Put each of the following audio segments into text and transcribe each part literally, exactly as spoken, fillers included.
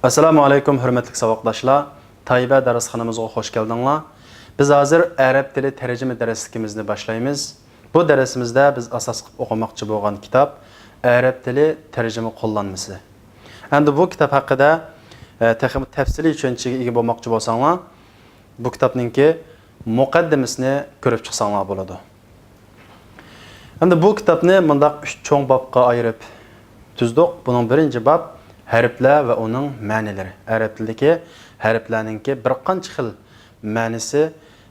ئەسسالامۇ ئەلەيكۇم، ھۆرمەتلىك ساۋاقداشلار. تايبە دەرسخانىمىزغا خوش كەلدىڭلار. بىز ھازىر ئەرەب تىلى تەرجىمە دەرسلىكىمىزنى باشلايمىز. بۇ دەرسىمىزدە بىز ئاساس قىلىپ ئوقۇماقچى بولغان كىتاب ئەرەب تىلى تەرجىمە قوللانمىسى. ئەمدى بۇ كىتاب ھەققىدە، ئە، تېخىمۇ تەپسىلىي چۈشەنچىگە ئىگە بولماقچى بولساڭلار، بۇ كىتابنىڭكى مۇقەددىمىسىنى كۆرۈپ چىقساڭلار بولىدۇ. ئەمدى بۇ كىتابنى مۇنداق ئۈچ چوڭ بابقا ئايرىپ تۈزدۇق. بۇنىڭ بىرىنچى باب ھەرپلەر ۋە ئۇنىڭ مەنىلىرى. ئەرەب تىلىدىكى ھەرپلەرنىڭكى بىر قانچە خىل مەنىسى،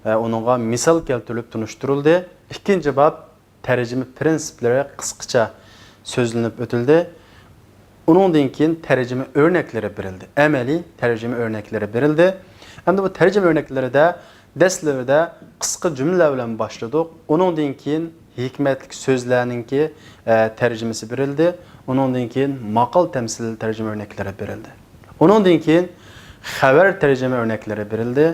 ئە، ئۇنىڭغا مىسال كەلتۈرۈلۈپ تونۇشتۇرۇلدى. ئىككىنچى باب تەرجىمە پىرىنسىپلىرى قىسقىچە سۆزلىنىپ ئۆتۈلدى. ئۇنىڭدىن كېيىن تەرجىمە ئۆرنەكلىرى بېرىلدى. ئەمەلىي تەرجىمە ئۆرنەكلىرى بېرىلدى. ئەمدى بۇ تەرجىمە ئۆرنەكلىرىدە دەسلىپىدە قىسقا جۈملىلەر بىلەن باشلىدۇق. ئۇنىڭدىن كېيىن ھېكمەتلىك سۆزلەرنىڭكى، ئە، تەرجىمىسى بېرىلدى. ئۇنىڭدىن كېيىن ماقال تەمسىل تەرجىمە ئۆرنەكلىرى بېرىلدى. ئۇنىڭدىن كېيىن خەۋەر تەرجىمە ئۆرنەكلىرى بېرىلدى.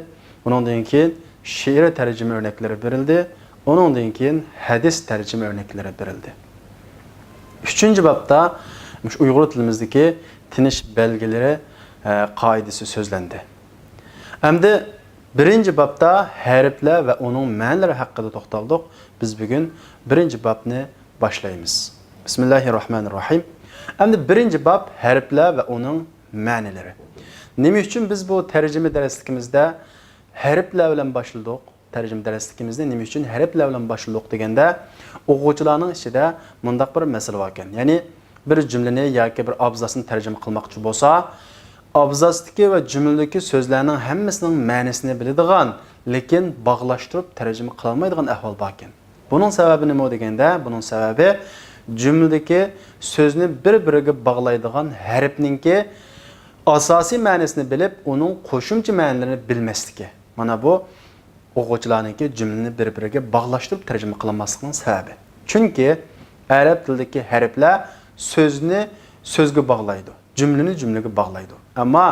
ئۇنىڭدىن كېيىن شېئىر تەرجىمە ئۆرنەكلىرى بېرىلدى. ئۇنىڭدىن كېيىن ھەدىس تەرجىمە ئۆرنەكلىرى بېرىلدى. ئۈچىنچى بابتا مۇشۇ ئۇيغۇر تىلىمىزدىكى تىنىش بەلگىلىرى، ئە، قائىدىسى سۆزلەندى. ئەمدى بىرىنچى بابتا ھەرپلەر ۋە ئۇنىڭ مەنىلىرى ھەققىدە توختالدۇق. بىز بۈگۈن بىرىنچى بابنى باشلايمىز. بىسمىللاھىررەھمانىررەھىم. ئەمدى بىرىنچى باب ھەرپلەر ۋە ئۇنىڭ مەنىلىرى. نېمە ئۈچۈن بىز بۇ تەرجىمە دەرسلىكىمىزدە ھەرپلەر بىلەن باشلىدۇق؟ تەرجىمە دەرسلىكىمىزنى نېمە ئۈچۈن ھەرپلەر بىلەن باشلىدۇق دېگەندە، ئوقۇغۇچىلارنىڭ ئىچىدە مۇنداق بىر مەسىلە باركەن. يەنى بىر جۈملىنى ياكى بىر ئابزاسنى تەرجىمە قىلماقچى بولسا، ئابزاستىكى ۋە جۈملىدىكى سۆزلەرنىڭ ھەممىسىنىڭ مەنىسىنى بىلىدىغان، لېكىن باغلاشتۇرۇپ تەرجىمە قىلالمايدىغان ئەھۋال باركەن. بۇنىڭ سەۋەبى نېمە دېگەندە، بۇنىڭ سەۋەبى جۈملىدىكى سۆزنى بىر-بىرىگە باغلايدىغان ھەرپنىڭكى ئاساسىي مەنىسىنى بىلىپ، ئۇنىڭ قوشۇمچە مەنىلىرىنى بىلمەسلىكى. مانا بۇ ئوقۇغۇچىلارنىڭكى جۈملىنى بىر-بىرىگە باغلاشتۇرۇپ تەرجىمە قىلالماسلىقىنىڭ سەۋەبى. چۈنكى ئەرەب تىلىدىكى ھەرپلەر سۆزنى سۆزگە باغلايدۇ، جۈملىنى جۈملىگە باغلايدۇ. ئەمما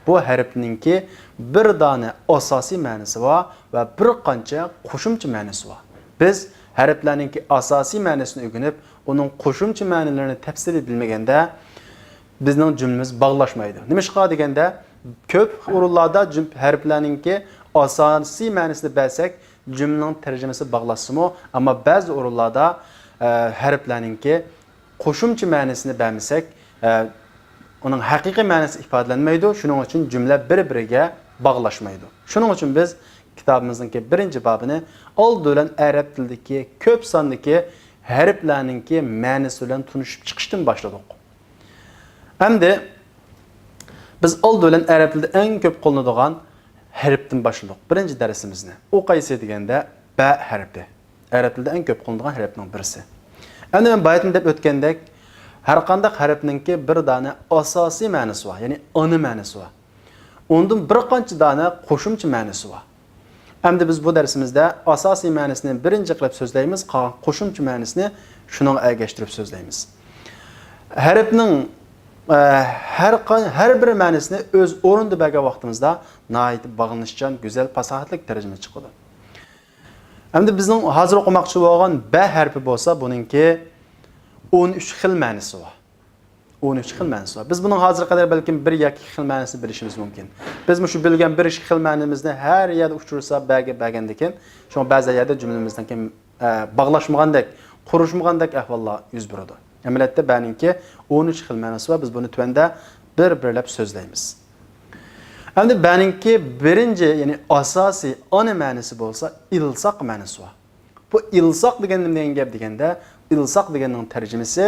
بۇ ھەرپنىڭكى بىر دانە ئاساسىي مەنىسى بار ۋە بىر قانچە قوشۇمچە مەنىسى بار. بىز ھەرپلەرنىڭكى ئاساسىي مەنىسىنى ئۆگىنىپ، ئۇنىڭ قوشۇمچە مەنىلىرىنى تەپسىلىي بىلمىگەندە، بىزنىڭ جۈملىمىز باغلاشمايدۇ. نېمىشقا دېگەندە، كۆپ ئورۇنلاردا جۈم-، ھەرپلەرنىڭكى ئاساسىي مەنىسىنى بەرسەك، جۈملىنىڭ تەرجىمىسى باغلاشسىمۇ، ئەمما بەزى ئورۇنلاردا، ئە، ھەرپلەرنىڭكى قوشۇمچە مەنىسىنى بەرمىسەك، ئە، ئۇنىڭ ھەقىقىي مەنىسى ئىپادىلەنمەيدۇ. شۇنىڭ ئۈچۈن جۈملە بىر-بىرىگە باغلاشمايدۇ. شۇنىڭ ئۈچۈن بىز كىتابىمىزنىڭكى بىرىنچى بابىنى ئالدى بىلەن ئەرەب تىلىدىكى كۆپ ساندىكى ھەرپلەرنىڭكى مەنىسى بىلەن تونۇشۇپ چىقىشتىن باشلىدۇق. ئەمدى بىز ئالدى بىلەن ئەرەب تىلىدا ئەڭ كۆپ قوللىنىدىغان ھەرپتىن باشلىدۇق بىرىنچى دەرسىمىزنى. ئۇ قايسى دېگەندە، بە ھەرپى. ئەرەب تىلىدا ئەڭ كۆپ قوللىنىدىغان ھەرپنىڭ بىرسى. ئەمدى مەن بايىتىن دەپ ئۆتكەندەك، ھەر قانداق ھەرپنىڭكى بىر دانە ئاساسىي مەنىسى بار، يەنى ئانا مەنىسى بار. ئۇندىن بىر قانچە دانە قوشۇمچە مەنىسى بار. ئەمدى بىز بۇ دەرسىمىزدە ئاساسىي مەنىسىنى بىرىنچى قىلىپ سۆزلەيمىز، قالغان قوشۇمچە مەنىسىنى شۇنىڭغا ئەگەشتۈرۈپ سۆزلەيمىز. ھەرپنىڭ، ئە، ھەر قا-، ھەر بىر مەنىسىنى ئۆز ئورنىدا بەرگەن ۋاقتىمىزدا ناھايىتى باغلىنىشچان، گۈزەل، پاساھەتلىك تەرجىمە چىقىدۇ. ئەمدى بىزنىڭ ھازىر ئوقۇماقچى بولغان بە ھەرپى بولسا، بۇنىڭكى ئون ئۈچ خىل مەنىسى بار. ئون ئۈچ خىل مەنىسى بار. بىز بۇنىڭ ھازىرغا قەدەر بەلكىم بىر ياكى ئىككى خىل مەنىسىنى بىلىشىمىز مۇمكىن. بىز مۇشۇ بىلگەن بىر ئىككى خىل مەنىمىزنى ھەر يەردە ئۇچرىسا بەگە بەرگەندىكىن، شۇڭا بەزى يەردە جۈملىمىزنىڭكى، ئە، باغلاشمىغاندەك، قۇرۇشمىغاندەك ئەھۋاللار يۈز بېرىدۇ. ئەمەلىيەتتە بەنىڭكى ئون ئۈچ خىل مەنىسى بار. بىز بۇنى تۆۋەندە بىر-بىرلەپ سۆزلەيمىز. ئەمدى بەنىڭكى بىرىنچى، يەنى ئاساسىي ئانا مەنىسى بولسا ئىلساق مەنىسى بار. بۇ ئىلساق دېگەن نېمە دېگەن گەپ دېگەندە، ئىلساق دېگەننىڭ تەرجىمىسى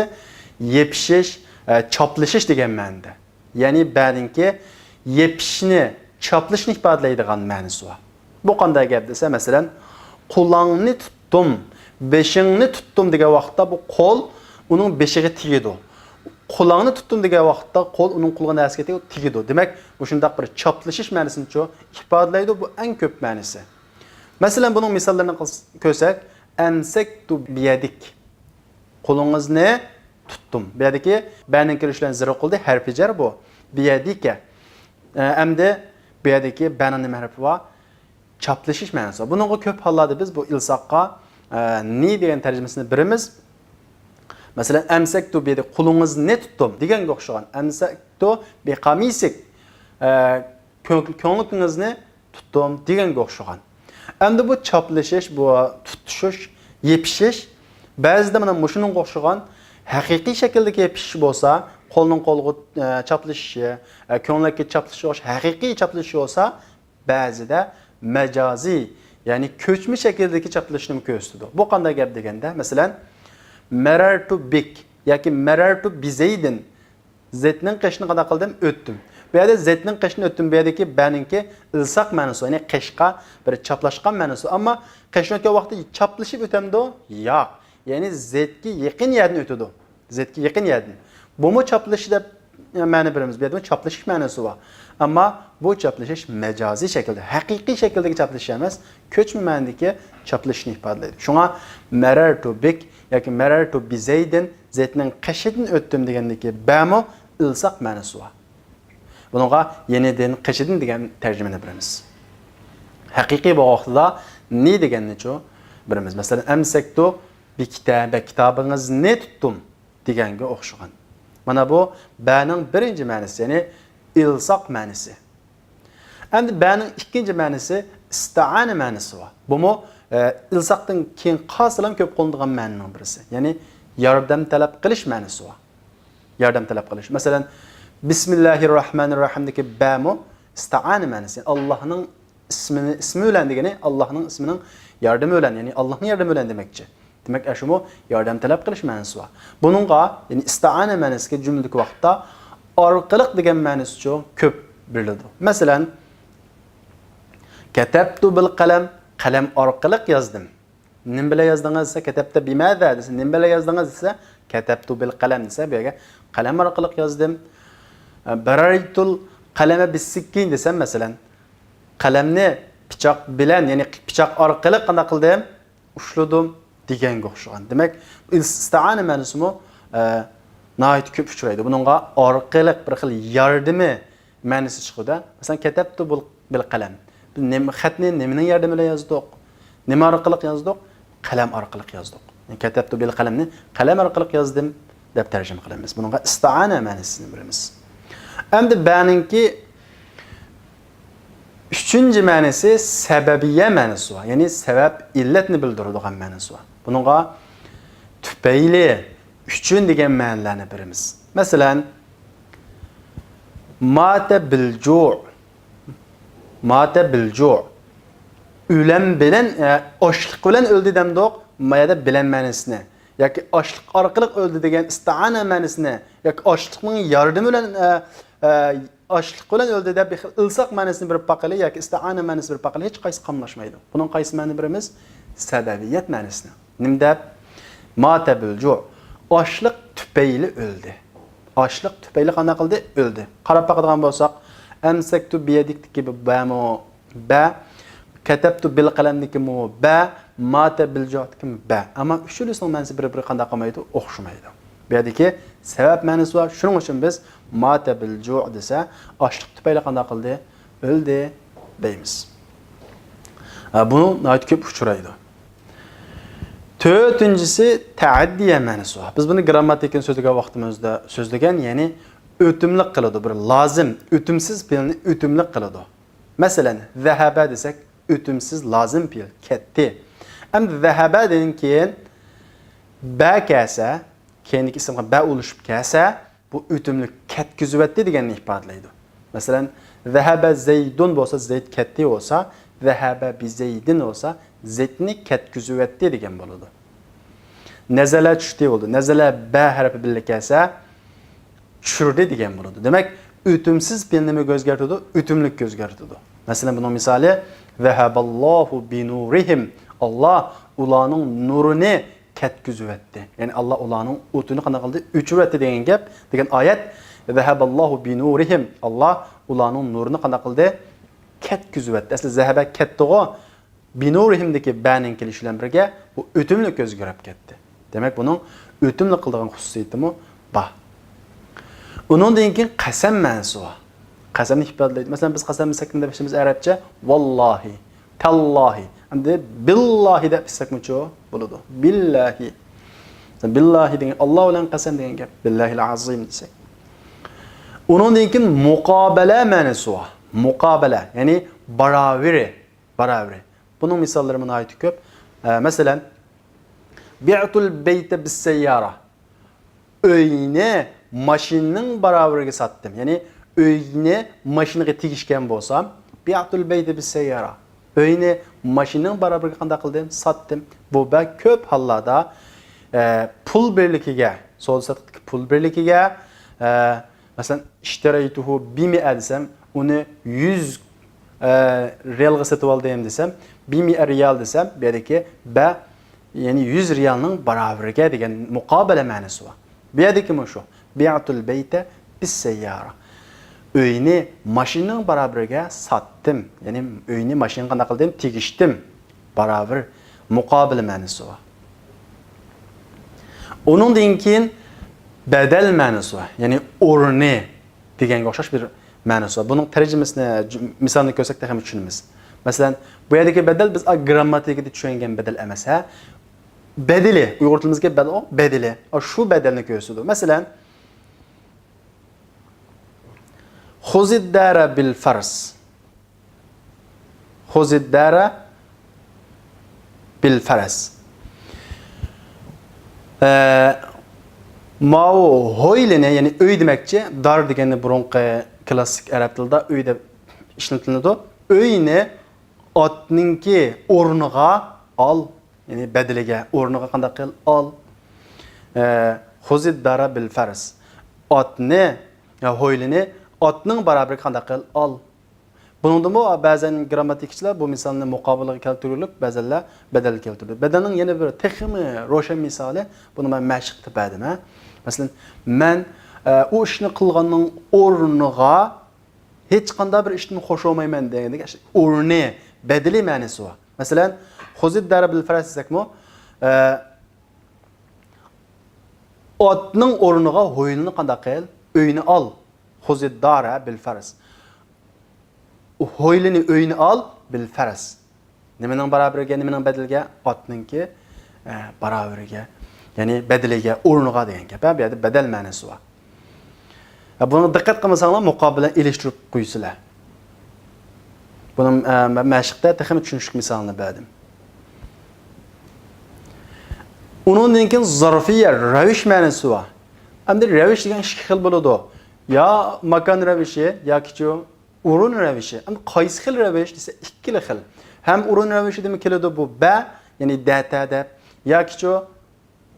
يېپىشىش، ئە، چاپلىشىش دېگەن مەنىدە. يەنى بەدىنكى يېپىشنى، چاپلىشنى ئىپادىلەيدىغان مەنىسى بار. بۇ قانداق گەپ دېسە، مەسىلەن، قولۇڭنى تۇتتۇم، بېشىڭنى تۇتتۇم دېگەن ۋاقىتتا بۇ قول ئۇنىڭ بېشىغا تېگىدۇ. قولۇڭنى تۇتتۇم دېگەن ۋاقىتتا قول ئۇنىڭ قولىغا نەرسە تېگىدۇ. دېمەك، مۇشۇنداق بىر چاپلىشىش مەنىسىنىچۇ ئىپادىلەيدۇ. بۇ ئەڭ كۆپ مەنىسى. مەسىلەن، بۇنىڭ مىساللىرىنى قىلس-، كۆرسەك، ئەمسەكتۇ بىيەدىك. قولىڭىزنى تۇتتۇم. بۇ يەردىكى بەنىڭ كىرىشى بىلەن زىرى قىلدى، ھەرپى جەر بۇ. بىيەدىكە. ئە، ئەمدى بۇ يەردىكى بەنىڭ نېمە ھەرپى بار؟ چاپلىشىش مەنىسى بار. بۇنىڭغا كۆپ ھاللاردا بىز بۇ ئىلساققا، ئە، نى دېگەن تەرجىمىسىنى بېرىمىز. مەسىلەن، ئەمسەكتۇ بىيەدىك، قولىڭىزنى تۇتتۇم دېگەنگە ئوخشىغان. ئەمسەكتۇ بىقامىسىك. ئە، كۆڭ-، كۆڭلىكىڭىزنى تۇتتۇم دېگەنگە ئوخشىغان. ئەمدى بۇ چاپلىشىش، بۇ تۇتۇشۇش، يېپىشىش، بەزىدە مانا مۇشۇنىڭغا ئوخشىغان ھەقىقىي شەكىلدىكى يېپىشىش بولسا، قولنىڭ قولغا، ئە، چاپلىشىشى، ئە، كۆڭلەككە چاپلىشىش، ھەقىقىي چاپلىشىش بولسا، بەزىدە مەجازىي، يەنى كۆچمە شەكىلدىكى چاپلىشىشنىمۇ كۆرسىتىدۇ. بۇ قانداق گەپ دېگەندە، مەسىلەن، مەرەرتۇ بىك ياكى مەرەرتۇ بىزەيدىن، زەيدنىڭ قېشىدىن قانداق قىلدىم؟ ئۆتتۈم. بۇ يەردە زەيدنىڭ قېشىدىن ئۆتتۈم، بۇ يەردىكى بەنىڭكى ئىلساق مەنىسى، يەنى قېشقا بىر چاپلاشقان مەنىسى. ئەمما قېشىدىن ئۆتكەن ۋاقىتتا چاپلىشىپ ئۆتەمدۇ؟ ياق. يەنى زەيدكە يېقىن يەردىن ئۆتىدۇ. زەيدكە يېقىن يەردىن. بۇمۇ چاپلىشىش دەپ مەنە بېرىمىز. بۇ يەردىمۇ چاپلىشىش مەنىسى بار. ئەمما بۇ چاپلىشىش مەجازىي شەكىلدە، ھەقىقىي شەكىلدىكى چاپلىشىش ئەمەس، كۆچمە مەنىدىكى چاپلىشىشنى ئىپادىلەيدۇ. شۇڭا مەرەرتۇ بىك ياكى مەرەرتۇ بىزەيدىن، زەيدنىڭ قېشىدىن ئۆتتۈم دېگەندىكى بەمۇ ئىلساق مەنىسى بار. بۇنىڭغا يېنىدىن، قېشىدىن دېگەن تەرجىمىنى بېرىمىز. ھەقىقىي بولغان ۋاقتىدا نى دېگەننىچۇ بېرىمىز. مەسىلەن، ئەمسەكتۇ بىكىتابە، كىتابىڭىزنى تۇتتۇم دېگەنگە ئوخشىغان. مانا بۇ بەنىڭ بىرىنچى مەنىسى، يەنى ئىلساق مەنىسى. ئەمدى بەنىڭ ئىككىنچى مەنىسى ئىستائانە مەنىسى بار. بۇمۇ، ئە، ئىلساقتىن كېيىن قالسىلا كۆپ قوللىنىدىغان مەنىنىڭ بىرسى. يەنى ياردەم تەلەپ قىلىش مەنىسى بار. ياردەم تەلەپ قىلىش. مەسىلەن، بىسمىللاھىر راھمانىر راھىمدىكى بەمۇ ئىستائانە مەنىسى. ئاللاھنىڭ ئىسمىنى، ئىسمى بىلەن دېگىنى ئاللاھنىڭ ئىسمىنىڭ ياردىمى بىلەن، يەنى ئاللاھنىڭ ياردىمى بىلەن دېمەكچى. دېمەك، ئاشۇمۇ ياردەم تەلەپ قىلىش مەنىسى بار. بۇنىڭغا، يەنى ئىستائانە مەنىسىگە جۈملىدىكى ۋاقىتتا ئارقىلىق دېگەن مەنىسىچۇ كۆپ بېرىلىدۇ. مەسىلەن، كەتەبتۇ بىل قەلەم، قەلەم ئارقىلىق يازدىم. نېمە بىلەن يازدىڭىز دېسە، كەتەبتە بىمەزە دېسە، نېمە بىلەن يازدىڭىز دېسە، كەتەبتۇ بىل قەلەم دېسە، بۇ يەرگە قەلەم ئارقىلىق يازدىم. بەرەيتۇل قەلەمە بىسسىككىن دېسەم، مەسىلەن، قەلەمنى پىچاق بىلەن، يەنى پىچاق ئارقىلىق قانداق قىلدىم؟ ئۇشلىدىم دېگەنگە ئوخشىغان. دېمەك، ئىستائانە مەنىسىمۇ، ئە، ناھايىتى كۆپ ئۇچرايدۇ. بۇنىڭغا ئارقىلىق بىر خىل ياردىمى مەنىسى چىقىدۇ. مەسىلەن، كەتەبتۇ بىل، بىل قەلەم. بىز نېمە، خەتنى نېمىنىڭ ياردىمى بىلەن يازدۇق؟ نېمە ئارقىلىق يازدۇق؟ قەلەم ئارقىلىق يازدۇق. كەتەبتۇ بىل قەلەمنى قەلەم ئارقىلىق يازدىم دەپ تەرجىمە قىلىمىز. بۇنىڭغا ئىستائانە مەنىسىنى بېرىمىز. ئەمدى بەنىڭكى ئۈچىنچى مەنىسى سەبەبىيە مەنىسى بار. يەنى سەۋەب، ئىللەتنى بىلدۈرىدىغان مەنىسى بار. بۇنىڭغا تۈپەيلى، ئۈچۈن دېگەن مەنىلەرنى بېرىمىز. مەسىلەن، ماتە بىل جۇ. ماتە بىل جۇ. ئۆلەم بىلەن، ئە، ئاچلىق بىلەن ئۆلدى دەمدۇق. ما يەردە بىلەن مەنىسىنى ياكى ئاچلىق ئارقىلىق ئۆلدى دېگەن ئىستائانە مەنىسىنى ياكى ئاچلىقنىڭ ياردىمى بىلەن، ئە، ئە، ئاچلىق بىلەن ئۆلدى دەپ بىر خىل ئىلساق مەنىسىنى بېرىپ باقىلى ياكى ئىستائانە مەنىسىنى بېرىپ باقىلى، ھېچقايسى قاملاشمايدۇ. بۇنىڭ قايسى مەنىنى بېرىمىز؟ سەۋەبىيەت مەنىسىنى. نېمە دەپ؟ ماتە بىل جۇ. ئاچلىق تۈپەيلى ئۆلدى. ئاچلىق تۈپەيلى قانداق قىلدى؟ ئۆلدى. قاراپ باقىدىغان بولساق، ئەمسەكتۇ بىيەدىكتىكى بۇ بەمۇ بە، كەتەبتۇ بىل قەلەمدىكى مۇ بە، ماتە بىل جۇدىكى بە. ئەمما ئۈچىلىسىنىڭ مەنىسى بىر-بىرىگە قانداق قىلمايدۇ؟ ئوخشىمايدۇ. بۇ يەردىكى سەۋەب مەنىسى بار. شۇنىڭ ئۈچۈن بىز ماتە بىل جۇ دېسە، ئاچلىق تۈپەيلى قانداق قىلدى؟ ئۆلدى دەيمىز. ھە، بۇ ناھايىتى كۆپ ئۇچرايدۇ. تۆتىنچىسى تەئەددىيە مەنىسى بار. بىز بۇنى گرامماتىكىنى سۆزلىگەن ۋاقتىمىزدا سۆزلىگەن، يەنى ئۆتۈملۈك قىلىدۇ. بىر لازىم، ئۆتۈمسىز پېئىلنى ئۆتۈملۈك قىلىدۇ. مەسىلەن، زەھەبە دېسەك، ئۆتۈمسىز لازىم پېئىل، كەتتى. ئەمدى زەھەبەدىن كېيىن بە كەلسە، كەينىدىكى ئىسىمغا بە ئۇلىشىپ كەلسە، بۇ ئۆتۈملۈك، كەتكۈزۈۋەتتى دېگەننى ئىپادىلەيدۇ. مەسىلەن، زەھەبە زەيدۇن بولسا، زەيد كەتتى بولسا، زەھەبە بىزەيدىن بولسا، زەيدنى كەتكۈزۈۋەتتى دېگەن بولىدۇ. نەزەلە چۈشتى بولىدۇ. نەزەلە بە ھەرپى بىللە كەلسە، چۈشۈردى دېگەن بولىدۇ. دېمەك، ئۆتۈمسىز پېئىلنى نېمىگە ئۆزگەرتىدۇ؟ ئۆتۈملۈككە ئۆزگەرتىدۇ. مەسىلەن، بۇنىڭ مىسالى، زەھەبەللاھۇ بىنۇرىھىم. ئاللا ئۇلارنىڭ نۇرىنى كەتكۈزۈۋەتتى. يەنى ئاللا ئۇلارنىڭ ئوتىنى قانداق قىلدى؟ ئۆچۈرۈۋەتتى دېگەن گەپ، دېگەن ئايەت. زەھەبەللاھۇ بىنۇرىھىم. ئاللا ئۇلارنىڭ نۇرىنى قانداق قىلدى؟ كەتكۈزۈۋەتتى. ئەسلى زەھەبە كەتتىغۇ. بىنۇرىھىمدىكى بەنىڭ كېلىشى بىلەن بىرگە بۇ ئۆتۈملۈك ئۆزگىرىپ كەتتى. دېمەك، بۇنىڭ ئۆتۈملۈك قىلىدىغان خۇسۇسىيىتىمۇ بار. ئۇنىڭدىن كېيىن قەسەم مەنىسى بار. قەسەمنى ئىپادىلەيدۇ. مەسىلەن، بىز قەسەم دېسەك نېمە دەپ ئىشلەيمىز ئەرەبچە؟ ۋاللاھى، تاللاھى. ئەمدى بىللاھى دەپ ئىشلەسەكمۇچۇ بولىدۇ. بىللاھى. بىللاھى دېگەن ئاللا بىلەن قەسەم دېگەن گەپ. بىللاھىل ئازىم دېسەك. ئۇنىڭدىن كېيىن مۇقابەلە مەنىسى بار. مۇقابەلە، يەنى باراۋىرى، باراۋىرى. بۇنىڭ مىساللىرى ناھايىتى كۆپ. ئە، مەسىلەن، بىئتۇل بەيتە بىسسەييارە. ئۆينى ماشىنىنىڭ باراۋىرىگە ساتتىم. يەنى ئۆينى ماشىنىغا تېگىشكەن بولسام، بىئتۇل بەيتە بىسسەييارە. ئۆينى ماشىنىنىڭ باراۋىرىگە قانداق قىلدىم؟ ساتتىم. بۇ بەك كۆپ ھاللاردا، ئە، پۇل بىرلىكىگە، سودا ساتقۇدىكى پۇل بىرلىكىگە، ئە، مەسىلەن، ئىشتەرەيتۇھۇ بىمىئە دېسەم، ئۇنى يۈز، ئە، رىيالغا سېتىۋالدىم دېسەم، بىمىئە رىيال دېسەم، بۇ يەردىكى بە، يەنى يۈز رىيالنىڭ باراۋىرىگە دېگەن مۇقابىلە مەنىسى بار. بۇ يەردىكىمۇ شۇ. بىئتۇل بەيتە بىسسەييارە. ئۆينى ماشىنىنىڭ باراۋىرىگە ساتتىم. يەنى ئۆينى ماشىنىغا قانداق قىلدىم؟ تېگىشتىم. باراۋىر. مۇقابىلە مەنىسى بار. ئۇنىڭدىن كېيىن بەدەل مەنىسى بار. يەنى ئورنى دېگەنگە ئوخشاش بىر مەنىسى بار. بۇنىڭ تەرجىمىسىنى، جۈ-، مىسالنى كۆرسەك تېخىمۇ چۈشىنىمىز. مەسىلەن، بۇ يەردىكى بەدەل بىز گىرامماتىكىدا چۈشەنگەن بەدەل ئەمەس، ھە؟ بەدىلى، ئۇيغۇر تىلىمىزدىكى بەدەل، بەدىلى. شۇ بەدەلنى كۆرسىتىدۇ. مەسىلەن، خۇزىددارە بىل فەرس. خۇزىددارە بىل فەرس. ئە، ماۋۇ ھويلىنى، يەنى ئۆي دېمەكچى، دار دېگەننى بۇرۇنقى كلاسسىك ئەرەب تىلىدا ئۆي دەپ ئىشلىتىلىدۇ. ئۆينى ئاتنىڭكى ئورنىغا ئال. يەنى بەدىلىگە، ئورنىغا قانداق قىل؟ ئال. ئە، خۇزىددارە بىل فەرس. ئاتنى، يا ھويلىنى ئاتنىڭ باراۋىرىگە قانداق قىل؟ ئال. بۇنىڭدىمۇ بەزەن گىرامماتىكىچىلار بۇ مىسالنى مۇقابىلىگە كەلتۈرۈپ، بەزەنلەر بەدەلگە كەلتۈرىدۇ. بەدەلنىڭ يەنە بىر تېخىمۇ روشەن مىسالى، بۇنى مەن مەشىقتە بەردىم، ھە. مەسىلەن، مەن، ئە، ئۇ ئىشنى قىلغاننىڭ ئورنىغا ھېچقانداق بىر ئىشتىن خوش بولمايمەن دېگەندەك، ئورنى، بەدىلى مەنىسى بار. مەسىلەن، خۇزىددارە بىل فەرس دېسەكمۇ، ئە، ئاتنىڭ ئورنىغا ھويلىنى قانداق قىل؟ ئۆينى ئال. خۇزىددارە بىل فەرس. ھويلىنى، ئۆينى ئال، بىل فەرس. نېمىنىڭ باراۋىرىگە، نېمىنىڭ بەدىلىگە؟ ئاتنىڭكى، ئە، باراۋىرىگە. يەنى بەدىلىگە، ئورنىغا دېگەن گەپ. ھە، بۇ يەردە بەدەل مەنىسى بار. ھە، بۇنىڭغا دىققەت قىلمىساڭلار، مۇقابىلە ئېلىشتۇرۇپ قويىسىلەر. بۇنى، ئە، مەن مەشىقتە تېخىمۇ چۈشىنىشلىك مىسالىنى بەردىم. ئۇنىڭدىن كېيىن زارفىيە، رەۋىش مەنىسى بار. ئەمدى رەۋىش دېگەن ئىككى خىل بولىدۇ. يا ماكان رەۋىشى ياكىچۇ ئورۇن رەۋىشى. ئەمدى قايسى خىل رەۋىش دېسە، ئىككىلا خىل. ھەم ئورۇن رەۋىشىدىمۇ كېلىدۇ بۇ بە، يەنى دەتە دەپ، ياكىچۇ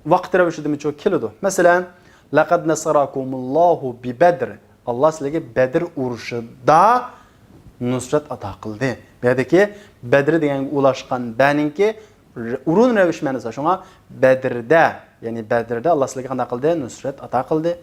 ۋاقىت رەۋىشىدىمۇچۇ كېلىدۇ. مەسىلەن، لەقەد نەسەرەكۇمۇللاھۇ بىبەدر. ئاللا سىلەرگە بەدر ئۇرۇشىدا نۇسرەت ئاتا قىلدى. بۇ يەردىكى بەدر دېگەنگە ئۇلاشقان بەنىڭكى ئورۇن رەۋىش مەنىسى. شۇڭا بەدردە، يەنى بەدردە ئاللا سىلەرگە قانداق قىلدى؟ نۇسرەت ئاتا قىلدى.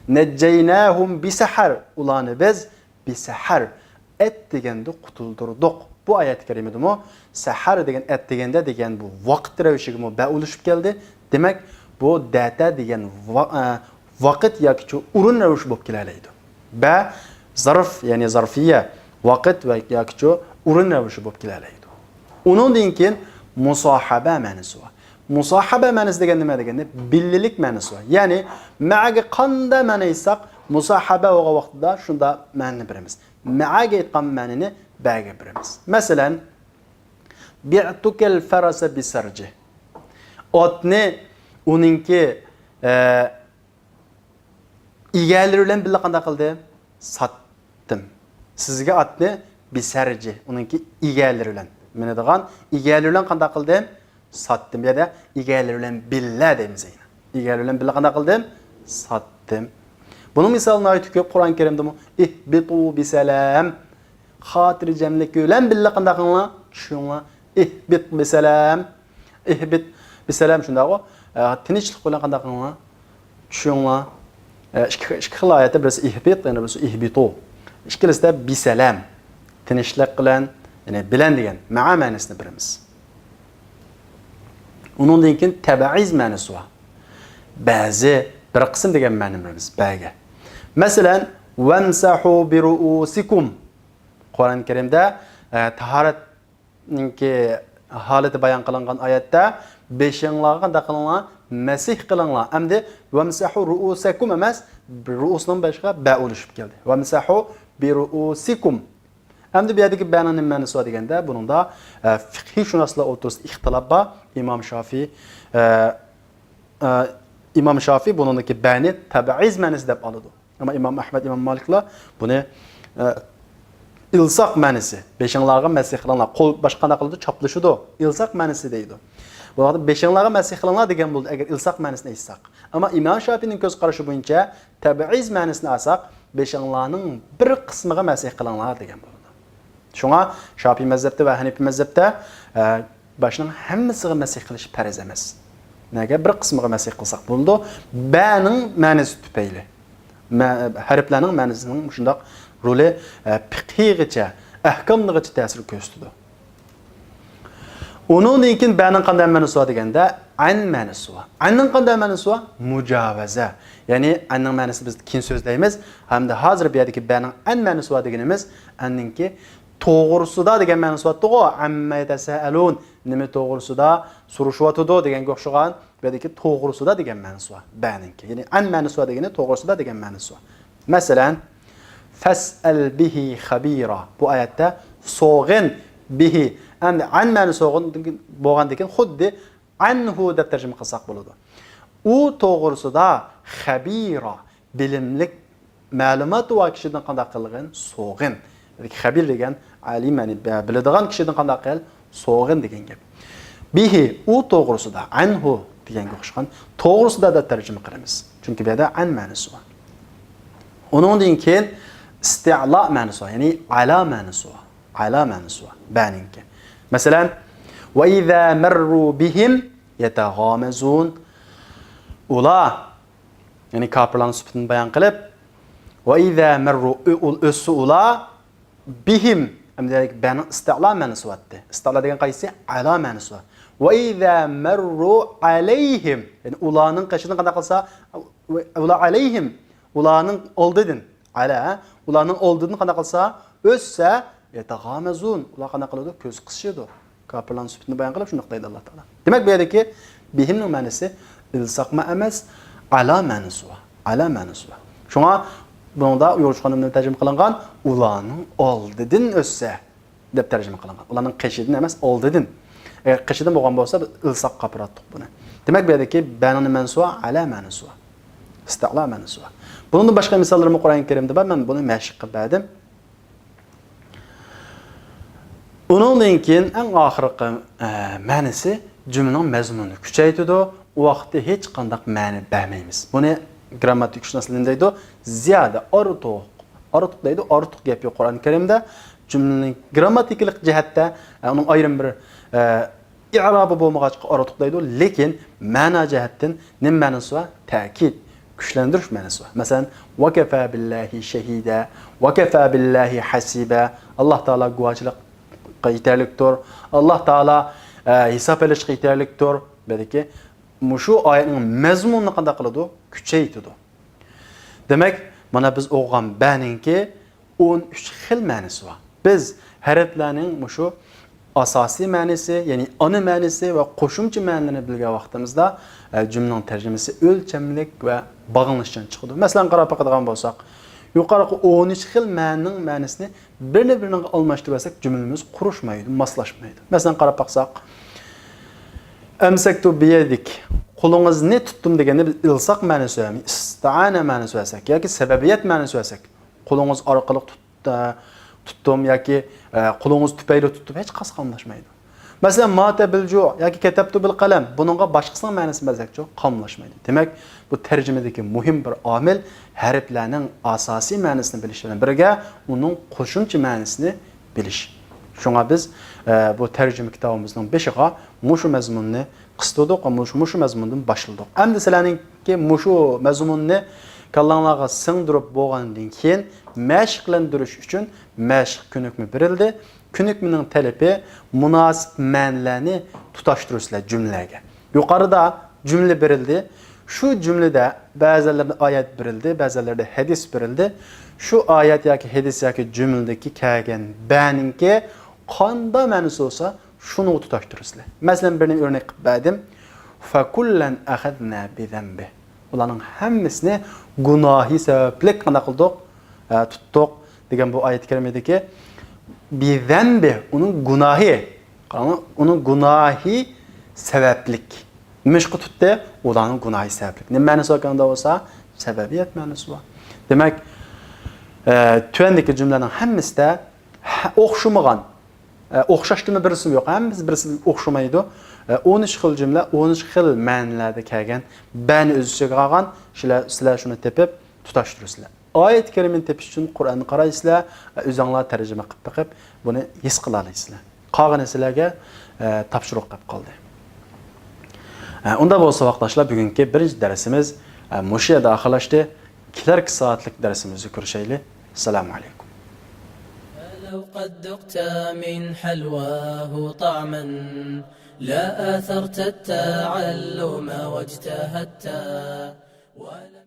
نەججەيناھۇم بىسەھەر. ئۇلارنى بىز بىسەھەر، ئەتىگەندە قۇتۇلدۇردۇق. بۇ ئايەت كەرىمىدىمۇ سەھەر دېگەن ئەتىگەندە دېگەن بۇ ۋاقىت رەۋىشىگىمۇ بە ئۇلىشىپ كەلدى. دېمەك، بۇ دەتە دېگەن ۋا-، ئە، ۋاقىت ياكىچۇ ئورۇن رەۋىشى بولۇپ كېلەلەيدۇ. بە زارف، يەنى زارفىيە، ۋاقىت ۋە ياكىچۇ ئورۇن رەۋىشى بولۇپ كېلەلەيدۇ. ئۇنىڭدىن كېيىن مۇساھەبە مەنىسى بار. مۇساھەبە مەنىسى دېگەن نېمە دېگەندە، بىللىلىك مەنىسى بار. يەنى مەگە قاندا مەنە ئېيتساق، مۇساھەبە بولغان ۋاقتىدا شۇندا مەنىنى بېرىمىز. مەگە ئېيتقان مەنىنى بەگە بېرىمىز. مەسىلەن، بىئتۇكەل فەرەسە بىسەرجى. ئاتنى ئۇنىڭكى، ئە، ئىگەلىرى بىلەن بىللە قانداق قىلدىم؟ ساتتىم. سىزگە ئاتنى بىسەرجى، ئۇنىڭكى ئىگەلىرى بىلەن، مىنىدىغان ئىگەلىرى بىلەن قانداق قىلدىم؟ ساتتىم. بۇ يەردە ئىگەلىرى بىلەن بىللە دەيمىز يەنە. ئىگەلىرى بىلەن بىللە قانداق قىلدىم؟ ساتتىم. بۇنىڭ مىسالى ناھايىتى كۆپ قۇرئان كەرىمدىمۇ. ئىھبىتۇ بىسەلام. خاتىرجەملىك بىلەن بىللە قانداق قىلىڭلار؟ چۈشۈڭلار. ئىھبىت بىسەلام. ئىھبىت بىسەلام شۇنداقغۇ. ئە، تىنچلىق بىلەن قانداق قىلىڭلار؟ چۈشۈڭلار. ئە، ئىككى، ئىككى خىل ئايەتتە بىرسى ئىھبىت، يەنە بىرسى ئىھبىتۇ. ئىككىلىسىدە بىسەلام. تىنچلىق بىلەن، يەنى بىلەن دېگەن مەئا مەنىسىنى بېرىمىز. ئۇنىڭدىن كېيىن تەبەئىز مەنىسى بار. بەزى، بىر قىسىم دېگەن مەنىنى بېرىمىز بەگە. مەسىلەن، ۋەمسەھۇ بىرۇئۇسىكۇم. قۇرئان كەرىمدە، ئە، تاھارەت نىڭكى ھالىتى بايان قىلىنغان ئايەتتە بېشىڭلارغا قانداق قىلىڭلار؟ مەسىھ قىلىڭلار. ئەمدى «ۋەمسەھۇ رۇئۇسەكۇم» ئەمەس، رۇئۇسنىڭ بېشىغا بە ئۇلىشىپ كەلدى. «ۋەمسەھۇ بىرۇئۇسىكۇم». ئەمدى بۇ يەردىكى بەنىڭ نېمە مەنىسى بار دېگەندە، بۇنىڭدا، ئە، فىقھىي شۇناسلار ئوتتۇرىسىدا ئىختىلاپ بار. ئىمام شافىي، ئە، ئە، ئىمام شافىي بۇنىڭدىكى بەنى تەبئىز مەنىسى دەپ ئالىدۇ. ئەمما ئىمام ئەھمەد، ئىمام مالىكلار بۇنى، ئە، ئىلساق مەنىسى، بېشىڭلارغا مەسىھ قىلىڭلار. قول باشقا قانداق قىلىدۇ؟ چاپلىشىدۇ. ئىلساق مەنىسى دەيدۇ. بۇ ۋاقىتتا «بېشىڭلارغا مەسىھ قىلىڭلار» دېگەن بولىدۇ، ئەگەر ئىلساق مەنىسىنى ئېيتساق. ئەمما ئىمام شافىينىڭ كۆز قارىشى بويىچە تەبئىز مەنىسىنى ئالساق، «بېشىڭلارنىڭ بىر قىسمىغا مەسىھ قىلىڭلار» دېگەن بولىدۇ. شۇڭا شافىي مەزھەپتە ۋە ھەنىپىي مەزھەپتە، ئە، باشنىڭ ھەممىسىگە مەسىھ قىلىش پەرز ئەمەس. نەگە؟ بىر قىسمىغا مەسىھ قىلساق بولىدۇ. بەنىڭ مەنىسى تۈپەيلى. مە-، ھەرپلەرنىڭ مەنىسىنىڭ مۇشۇنداق رولى، ئە، پىقھىيغىچە، ئەھكاملىغىچە تەسىر كۆرسىتىدۇ. ئۇنىڭدىن كېيىن بەنىڭ قانداق مەنىسى بار دېگەندە، ئەن مەنىسى بار. ئەننىڭ قانداق مەنىسى بار؟ مۇجاۋەزە. يەنى ئەننىڭ مەنىسىنى بىز كېيىن سۆزلەيمىز. ھەمدە ھازىر بۇ يەردىكى بەنىڭ ئەن مەنىسى بار دېگىنىمىز، ئەننىڭكى توغرىسىدا دېگەن مەنىسى بارتتىغۇ. «ئەممە يەتەسەئەلۇن»، نېمە توغرىسىدا سورىشىۋاتىدۇ دېگەنگە ئوخشىغان. بۇ يەردىكى توغرىسىدا دېگەن مەنىسى بار بەنىڭكى. يەنى ئەن مەنىسى بار دېگىنى توغرىسىدا دېگەن مەنىسى بار. مەسىلەن، «فەسئەل بىھى خەبىرا». بۇ ئايەتتە «سوغىن»، «بىھى». ئەمدى «ئەن» مەنىسى سوغىن بولغاندىن كېيىن خۇددى «ئەنھۇ» دەپ تەرجىمە قىلساق بولىدۇ. «ئۇ توغرىسىدا خەبىرا»، بىلىملىك، مەلۇماتى بار كىشىدىن قانداق قىلغىن؟ سوغىن. خەبىر دېگەن ئالىم، يەنى بىلىدىغان كىشىدىن قانداق قىل؟ سوغىن دېگەن گەپ. «بىھى»، ئۇ توغرىسىدا، «ئەنھۇ» دېگەنگە ئوخشىغان، توغرىسىدا دەپ تەرجىمە قىلىمىز. چۈنكى بۇ يەردە «ئەن» مەنىسى بار. ئۇنىڭدىن كېيىن ئىستىئلا مەنىسى بار، يەنى «ئەلا» مەنىسى بار. «ئەلا» مەنىسى بار بەنىڭكى. مەسىلەن، «ۋەئىزا مەررۇ بىھىم يەتەغامەزۇن». ئۇلار، يەنى كاپىرلارنىڭ سۈپىتىنى بايان قىلىپ، «ۋەئىزا مەررۇ»، ئۆ-، ئۇل-، ئۆتسە ئۇلار، «بىھىم»، ئەمدى بەنىڭ ئىستىئلا مەنىسى بارتتى. ئىستىئلا دېگەن قايسى؟ «ئەلا» مەنىسى بار. «ۋەئىزا مەررۇ ئەلەيھىم»، يەنى ئۇلارنىڭ قېشىدىن قانداق قىلسا، «ئۇلا ئەلەيھىم»، ئۇلارنىڭ ئالدىدىن، «ئەلا»، ئۇلارنىڭ ئالدىدىن قانداق قىلسا، ئۆتسە، «يەتەغامەزۇن»، ئۇلار قانداق قىلىدۇ؟ كۆز قىسىشىدۇ. كاپىرلارنىڭ سۈپىتىنى بايان قىلىپ شۇنداق دەيدۇ ئاللا تائالا. دېمەك، بۇ يەردىكى «بىھىم»نىڭ مەنىسى ئىلساقمۇ ئەمەس، «ئەلا» مەنىسى بار. «ئەلا» مەنىسى بار. شۇڭا بۇنىڭدا ئۇيغۇرچە قانۇندا تەرجىمە قىلىنغان «ئۇلارنىڭ ئالدىدىن ئۆتسە» دەپ تەرجىمە قىلىنغان. «ئۇلارنىڭ قېشىدىن» ئەمەس، «ئالدىدىن». ئەگەر قېشىدىن بولغان بولسا، بىز ئىلساققا ئاپىراتتۇق بۇنى. دېمەك، بۇ يەردىكى «بەنىڭ» نېمە مەنىسى بار؟ «ئەلا» مەنىسى بار. ئىستىئلا مەنىسى بار. بۇنىڭدىن باشقا مىساللىرىمۇ قۇرئان كەرىمدە بار، مەن بۇنى مەشىق قىلىپ بەردىم. ئۇنىڭدىن كېيىن ئەڭ ئاخىرقى، ئە، مەنىسى جۈملىنىڭ مەزمۇنىنى كۈچەيتىدۇ. ئۇ ۋاقىتتا ھېچقانداق مەنە بەرمەيمىز. بۇنى گرامماتىكىشۇناسلار نېمە دەيدۇ؟ زىيادە، ئارتۇق. ئارتۇق دەيدۇ، ئارتۇق گەپ يوق قۇرئان كەرىمدە. جۈملىنىڭ گرامماتىكىلىق جەھەتتە، ئە، ئۇنىڭ ئايرىم بىر، ئە، ئىئرابى بولمىغاچقا ئارتۇق دەيدۇ، لېكىن مەنا جەھەتتىن نېمە مەنىسى بار؟ تەكىت، كۈچلەندۈرۈش مەنىسى بار. مەسىلەن، «ۋەكەفا بىللاھى شەھىدە، ۋەكەفا بىللاھى ھەسىبە»، ئاللا تائالا گۇۋاھچىلىققا يېتەرلىكتۇر، ئاللا تائالا، ئە، ھېساب ئېلىشقا يېتەرلىكتۇر. بەلكى مۇشۇ ئايەتنىڭ مەزمۇنىنى قانداق قىلىدۇ؟ كۈچەيتىدۇ. دېمەك، مانا بىز ئوقۇغان بەنىڭكى ئون ئۈچ خىل مەنىسى بار. بىز ھەرپلەرنىڭ مۇشۇ ئاساسىي مەنىسى، يەنى ئانا مەنىسى ۋە قوشۇمچە مەنىلىرىنى بىلگەن ۋاقتىمىزدا، ئە، جۈملىنىڭ تەرجىمىسى ئۆلچەملىك ۋە باغلىنىشچان چىقىدۇ. مەسىلەن، قاراپ باقىدىغان بولساق، يۇقىرىقى ئون ئۈچ خىل مەنىنىڭ مەنىسىنى بىرىنى بىرىنىڭ ئالماشتۇرۇۋەتسەك، جۈملىمىز قۇرۇشمايدۇ، ماسلاشمايدۇ. مەسىلەن، قاراپ باقساق، «ئەمسەكتۇ بىيەدىك»، قولىڭىزنى تۇتتۇم دېگەندە بىز ئىلساق مەنىسى، ئىستىئانە مەنىسى بەرسەك ياكى سەۋەبىيەت مەنىسى بەرسەك، قولىڭىز ئارقىلىق تۇت-، تۇتتۇم ياكى، ئە، قولىڭىز تۈپەيلى تۇتتۇم، ھېچقايسى قاملاشمايدۇ. مەسىلەن، «ماتە بىل جۇ» ياكى «كەتەبتۇ بىل قەلەم»، بۇنىڭغا باشقىسىنىڭ مەنىسىنى بەرسەكچۇ، قاملاشمايدۇ. دېمەك، بۇ تەرجىمىدىكى مۇھىم بىر ئامىل ھەرپلەرنىڭ ئاساسىي مەنىسىنى بىلىش بىلەن بىرگە، ئۇنىڭ قوشۇمچە مەنىسىنى بىلىش. شۇڭا بىز، ئە، بۇ تەرجىمە كىتابىمىزنىڭ بېشىغا مۇشۇ مەزمۇننى قىستۇردۇق ۋە مۇشۇ، مۇشۇ مەزمۇندىن باشلىدۇق. ئەمدى سىلەرنىڭكى مۇشۇ مەزمۇننى كاللاڭلارغا سىڭدۈرۈپ بولغاندىن كېيىن، مەشىقلەندۈرۈش ئۈچۈن مەشىق كۆنۈكمە بېرىلدى. كۆنۈكمىنىڭ تەلىپى مۇناسىپ مەنىلەرنى تۇتاشتۇرۇشلار جۈملىلەرگە. يۇقىرىدا جۈملە بېرىلدى. شۇ جۈملىدە بەزىلەردە ئايەت بېرىلدى، بەزىلەردە ھەدىس بېرىلدى. شۇ ئايەت ياكى ھەدىس ياكى جۈملىدىكى كەلگەن بەنىڭكى قاندا مەنىسى بولسا، شۇنىڭغا تۇتاشتۇرىسىلەر. مەسىلەن، بىرنى ئۆرنەك قىلىپ بەردىم. فَكُلًّا أَخَذْنَا بِذَنْبِهِ. ئۇلارنىڭ ھەممىسىنى گۇناھى سەۋەبلىك قانداق قىلدۇق؟ ئە، تۇتتۇق دېگەن بۇ ئايەت كەرىمىدىكى بىزەنبى، ئۇنىڭ گۇناھى. قاراڭ، ئۇنىڭ گۇناھى سەۋەبلىك. نېمىشقا تۇتتى؟ ئۇلارنىڭ گۇناھى سەۋەبلىك. نېمە مەنىسى بار ئۇندا بولسا؟ سەۋەبىيەت مەنىسى بار. دېمەك، ئە، تۆۋەندىكى جۈملىنىڭ ھەممىسىدە ھە-، ئوخشىمىغان، ئە، ئوخشاشتىمۇ بىرسىمۇ يوق. ھەممىسى بىرسى ئوخشىمايدۇ. ئە، ئون ئۈچ خىل جۈملە، ئون ئۈچ خىل مەنىلەردە كەلگەن. بەنى ئۆز ئىچىگە ئالغان. شۇلار، سىلەر شۇنى تېپىپ تۇتاشتۇرىسىلەر. ئايەت كەرىمىنى تېپىش ئۈچۈن قۇرئاننى قارايسىلەر، ئە، ئۆزۈڭلار تەرجىمە قىلىپ بېقىپ، بۇنى ھېس قىلالايسىلەر. قالغىنى سىلەرگە، ئە، تاپشۇرۇق قىلىپ قالدى. ئە، ئۇندا بولسا، ۋاقىتداشلار، بۈگۈنكى بىرىنچى دەرسىمىز، ئە، مۇشۇ يەردە ئاخىرلاشتى. كېلەركى سائەتلىك دەرسىمىزدە كۆرۈشەيلى. ئەسسالامۇ ئەلەيكۇم. فلو قد ذقت من حلواه طعما لا آثرت التعلم واجتهدت ولم